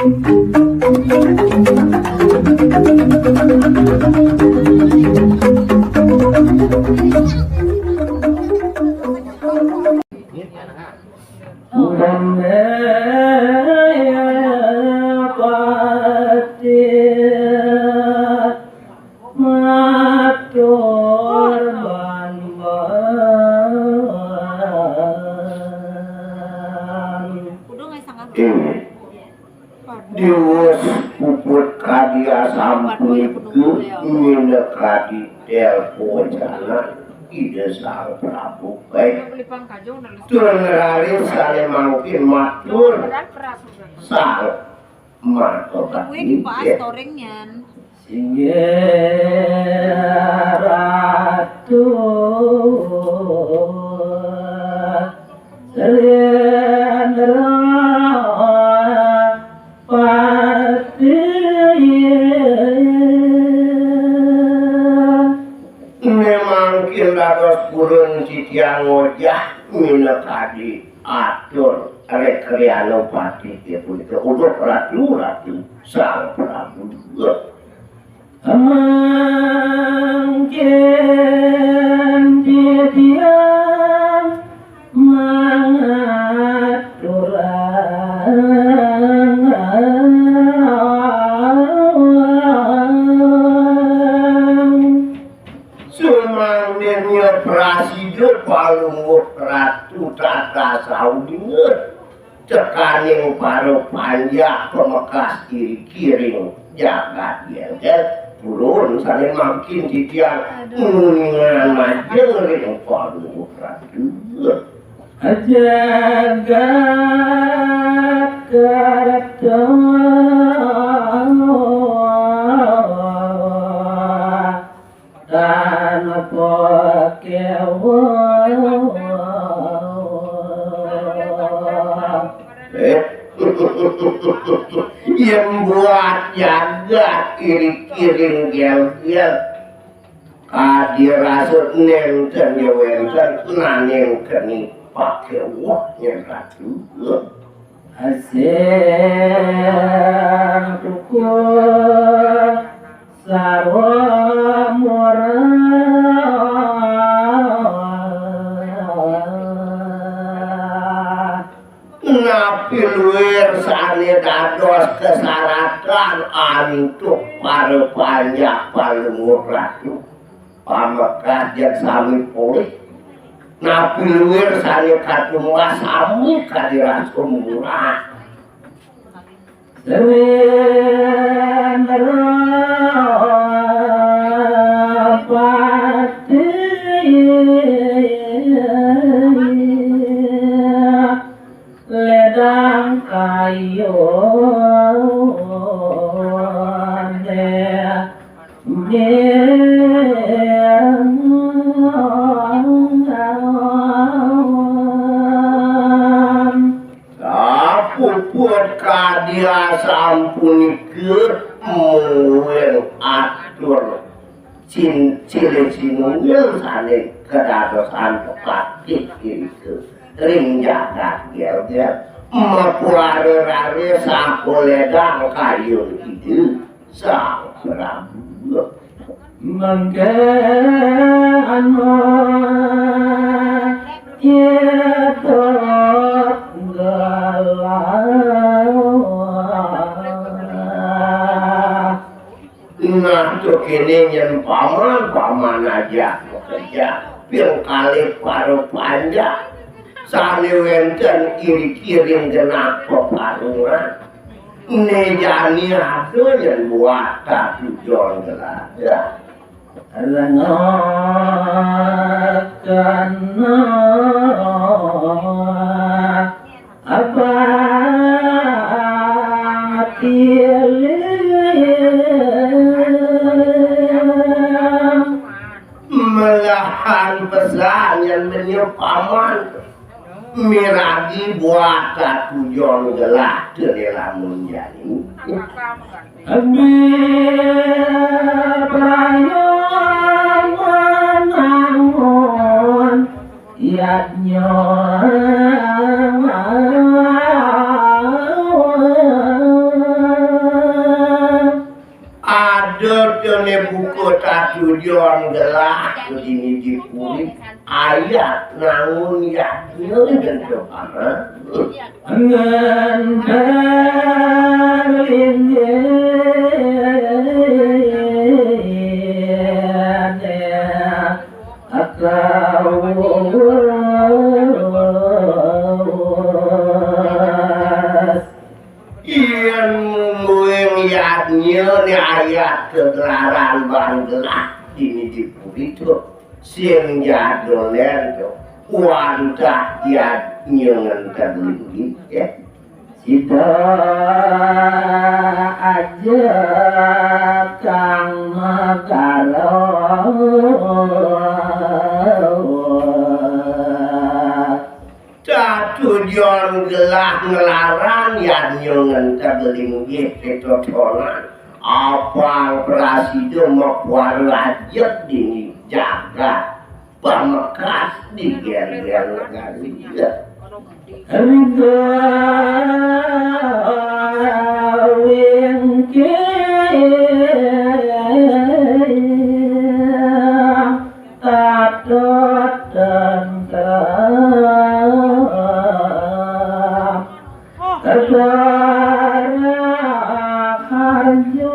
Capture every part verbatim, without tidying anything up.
Pati matur bambang. Kudu ngai sangga. Ini diwus puput kadi asampun iku minakadi telpo jana Ida Sang Prabu. Baik. Tur ngraris sane mangkin matur Sang Matokati. Kuwi dibahas storing-nyan. Singgih Ratu Srendra Pati. Memangkin dados purun titiang ngojah minakadi atur rekreano pati punika. Uduh Ratu, Ratu Sang Prabu. Mangkin titiang mangaturang. Sumangdene prasida Palungguh Ratu Tata Saudinga tekaning para panjak pamekas iriki ring jagat Gelgel, purun sane mangkin titiang nguningan majeng ring Palungguh Ratu. Jagat Kerta. Tanpa kewa. Eh, yen buat jagat iring-iring gel-gel, kadi rasa nenten ya wenten, nanging keni pakewa yen ratu. Asih tukul sarwa murah. Napi luir sane dados kasaratan antuk para panjak Palungguh Ratu? Pamekas jeg sami polih. Napi luir sane katumbas sami kadi rasa murah. Srendra Pati ledang kayune. Sapuput kadi asampunika mungguing atur cin-, silih sinunggil sane kadadosan pepatih irika ring jagat Gelgel, mapuara raris sakoledang kayun Ida Sang Prabu. Mangke anu kita gelah. Nah, to kene nyen paman, paman aja kerja. Ping kalih para panjak sane wenten iring-iring genah peparungan. Ne jani ada yen buat tatujon gelada. Rengok kena abang pilih. Melahan pesan yang menyupaman. Miragi buat tatujon gelah teu lamun jani. Abi prayoman angon yadnya. Dene buka tatujon gelah dini di puri, ayat nangun yadnya nyentuh anak. Ngantar linggih Yén mungguing yadnya ni ayat kegelaran banggelah dini di puri tu. Sing jadolen tu. Wantah yadnya ngenteg linggih, ya. Sida aja kang magara. Tatujon gelah nglarang yadnya ngenteg linggih pitotonan. Apang prasida makuara ajeg dini jagat pamekas di gén-gén negari. Rida wingking. Tata tentrem. Tata raharjo.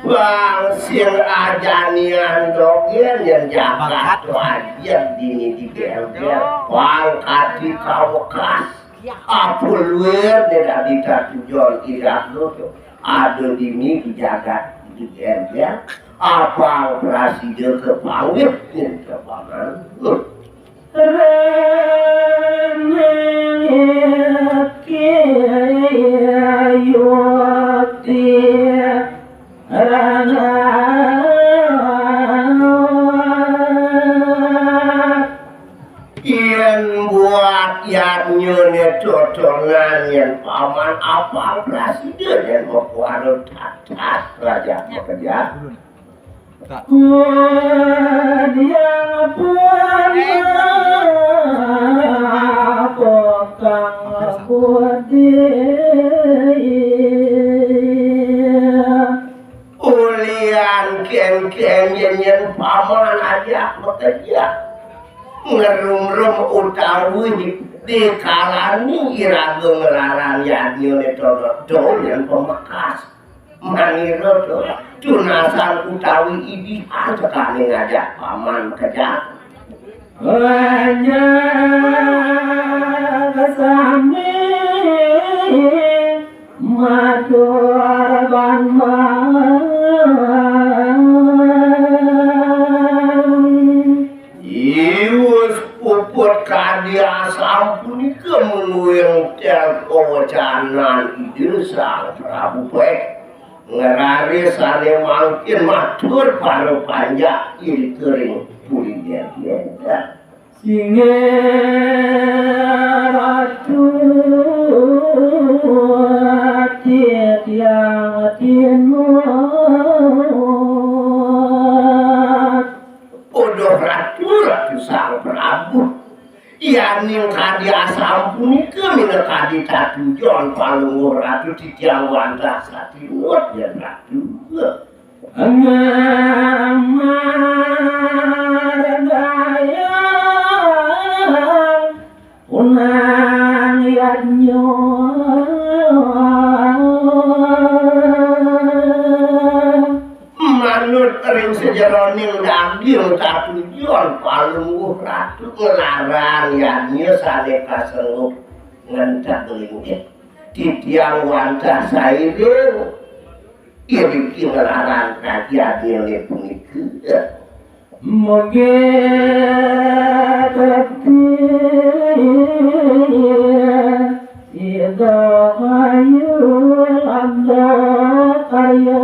Bang sing ajanian dogén yén jagat tu ajeg dini di gén-gén. Bang kati kawekas. Apa luir né dadi tatujon iraga tu. Ada dini di jagat di gén-gén. Apa prasida kepawit nyen kepangan. Reneng iki yukti. Yén buat yadnya né totonan yén paman apang prasida yén makuara tatas raja makejang. Kudiang pun apa kang budi. Ulian kén-kén yén-yén paman ajak makejang. Ngerumrum utawi di, dikalani iraga nglarang yadnya né totonan yén pamekas. Manira to tunasan utawi idihan tekaning ajak paman makejang. Banjar sami matur ban. Iwus puput kadi asapunika mungguing tel kawecanan Ida Sang Prabu Pek. Ngraris sané mangkin matur para panjak irika ring puri Jagya. Singgih Ratu titiang tinut. Uduh Ratu, Ratu Sang Prabu. Yaning kadi asapunika minakadi tatujon Palungguh Ratu titiang wantah satinut yén Ratu. Ngamardaya unang yadnya. Manut ring sajeroning daging tatujon Palungguh Ratu nglarang yadnya sané kasengguh ngenteg linggih. Titiang wantah sairing iriki nglarang kadi yadnyané punika. Mugi bekti sida payu labda karya.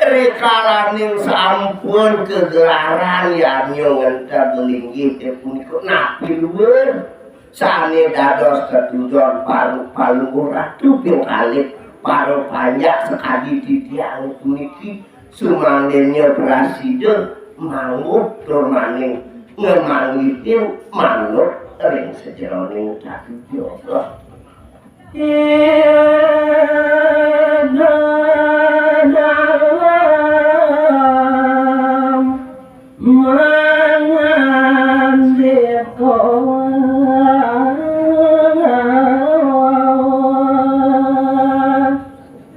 Rikalaning sampun kagelaran yadnya ngenteg linggih punika napi luir sané dados tetujon paru-, Palungguh Ratu ping kalih para panjak sakadi titiang puniki. Sumangginya prasida mangguh tur maning ngemanggihin manut ring sajeroning katujuh.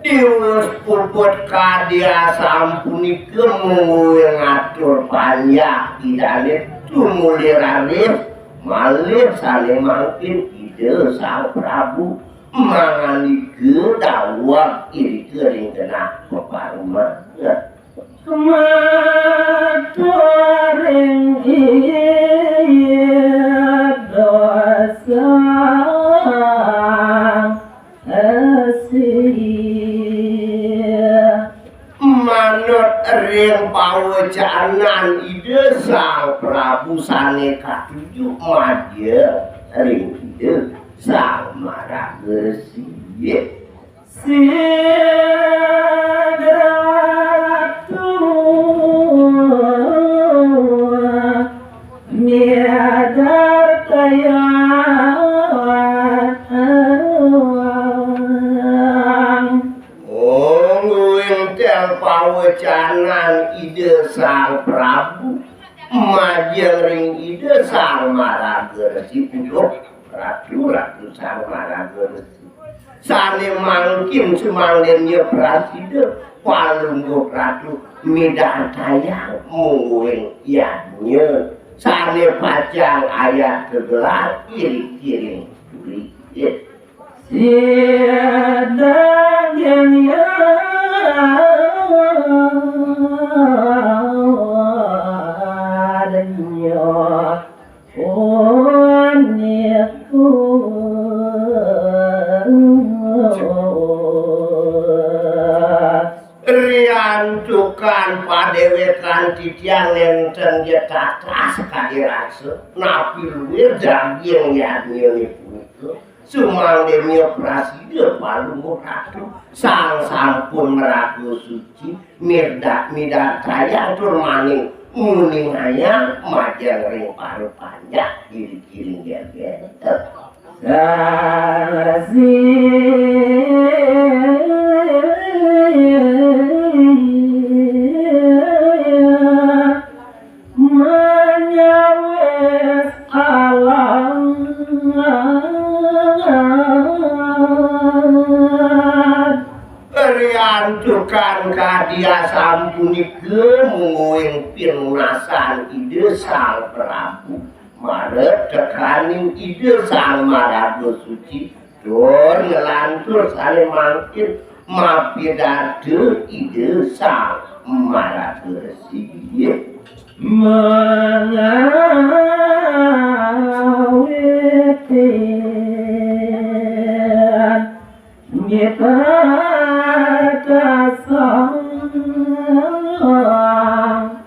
Diwus puput kadi asampunika mungguing atur panjak Idane tumuli raris malih sane mangkin Ida Sang Prabu mangandika daweg irika ring genah pepareman. Maturing Ida Sang Resi. Manut ring pawecanan Ida Sang Prabu sane katuju majeng ring Ida Sang Maraga Resi. Sigratu midartayang. Mungguing tel pawecanan Ida Sang Prabu majeng ring Ida Sang Maraga Resi, Ratu, Ratu Sang Maraga Resi. Sane mangkin sumangdenya prasida Palungguh Ratu midartayang mungguing yadnya sane pacang ayat gegelar iring-iring tuli. Sidaging yadnya punika. Riantukan padewekan titiang nenten ja tatas kadi rasa, napi luir daging yadnyane punika. Sumangdenya prasida Palungguh Ratu, sang sampun maraga suci, mirda-, midartayang tur maning nguningayang majeng ring para panjak iring-iring geger. Sang Resi manyawis alam. Riantukan kadi asampunika mungguing pinunasan Ida Sang Prabu marep tekaning Ida Sang Maraga Suci, tur nglantur sane mangkin mapidarta Ida Sang Maraga Resi. Mangawitin mipatasang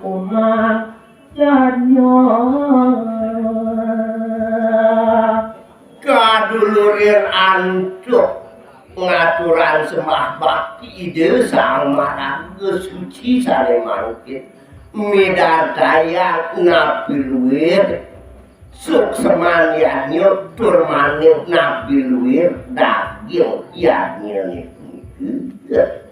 umat yadnya. Kadulurin antuk ngaturang sembah bakti Ida Sang Maraga Suci sane mangkin midartayang napi luir sukseman yadnya tur maning napi luir daging yadnyane punika.